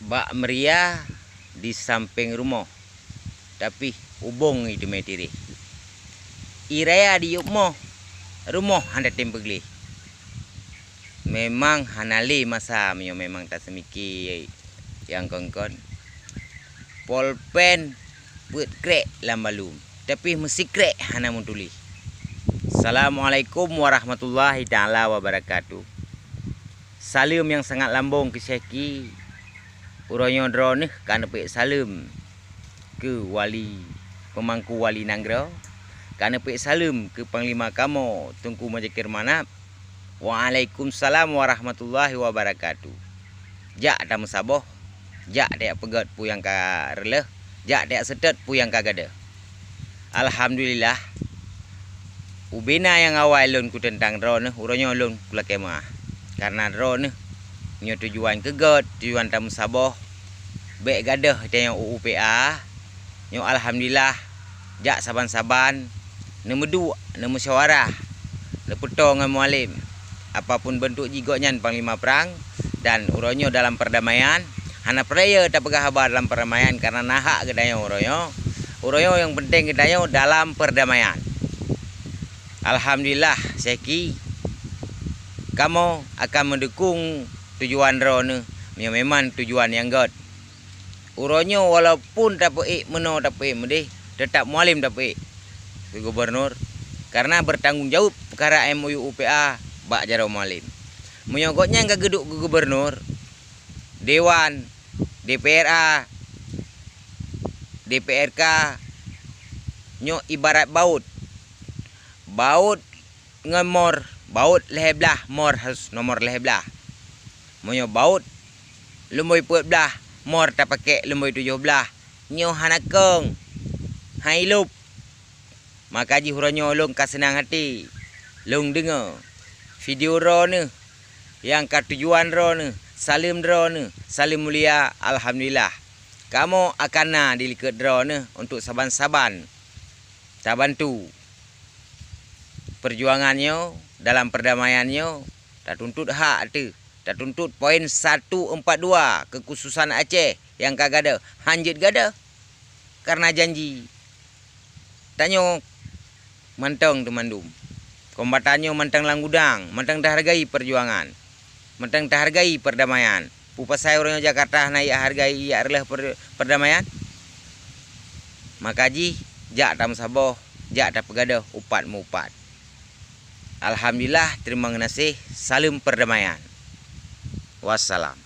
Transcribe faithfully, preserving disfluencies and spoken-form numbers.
Bak meuria di sampéng rumoh, tapi ubông iteumé tireh. Ie raya di yup moh, rumoh hana tem peugleh. Memang hana lé masa meunyoe memang taseumike nyang kon-kon. Polpen peuet krek lam balum, tapi meusikrek hana meutuléh. Assalamualaikum warahmatullahi taala wabarakatuh. Saleuem nyang sangat lambông keu Syehki. Uroe nyoe droeneuh ka neupeuék saleuem keu wali, peumangku wali nanggroe, ka neupeuék saleuem keu panglima kamoe Teungku Muzakir Manaf. Waalaikumsalam warahmatullahi wabarakatuh. Jak tameusaboh, jak tajak peugét peue nyang ka reuloh, jak tajak seutôt peue nyang ka gadôh. Alhamdulillah, ubena nyang awai lôn kuteuntang droeneuh, uroe nyoe lôn kulakée meu'ah. Kareuna droeneuh, meunyoe tujuan keu gét, tujuan tameusaboh, bék gadôh tanyoe U U P A. Nyoe alhamdulillah, jak saban-saban, neumeuduek, neumusyawarah, neupeutoe ngon Mualem. Apapun beuntuk jih gobnyan panglima prang, dan uroe nyoe dalam perdamaian, hana peuraya tapeugah haba dalam perdamaian, kareuna na hak geutanyoe uroe nyoe. Uroe nyoe nyang peunteng geutanyoe dalam perdamaian. Alhamdulillah, Syehki, kamoe akan meudukong tujuan droeneuh, meunyoe memang tujuan nyang gét. Uroe nyoe walaupun tapeuék meunoe tapeuék meudéh, teutap Mualem tapeuék keu gubunur, kareuna beurtanggong jaweueb peukara M O U U P A bak jaroe Mualem. Meunyoe gobnyan ka geuduek keu gubunur, dewan, D P R A, D P R K, nyoe ibarat baut. Baut ngon mor, baut lhée blaih, mor harôh nomor lhée blaih. Meunyoe baut lumbôi peuet blaih, mor tapakék lumbôi tujoh blaih, nyoe hana kong, hai lôb. Maka jih uroe nyoe lôn ka seunang até lôn deungoe video droeneuh nyang ka tujuan droeneuh, saleuem droeneuh, saleuem mulia, alhamdulillah. Kamoe akan na di likot droeneuh untuk saban-saban tabantu peujuangan nyoe, dalam perdamaian nyoe, tatuntut hak teuh, tatuntut poin satu empat dua keukhususan Aceh nyang ka gadôh, hanjeuet gadôh. Kareuna janji tanyoe mantong teumandum. Kombatan nyoe mantong lam gudang, mantong tahargai peujuangan, mantong tahargai perdamaian. Peue pasai uroe nyoe Jakarta hana ihargai, ihargai reuloh per-, perdamaian? Maka jih, jak tameusaboh, jak tapeugadôh upat meuupat. Alhamdulillah, teurimong geunaséh, saleuem perdamaian. Wassalam.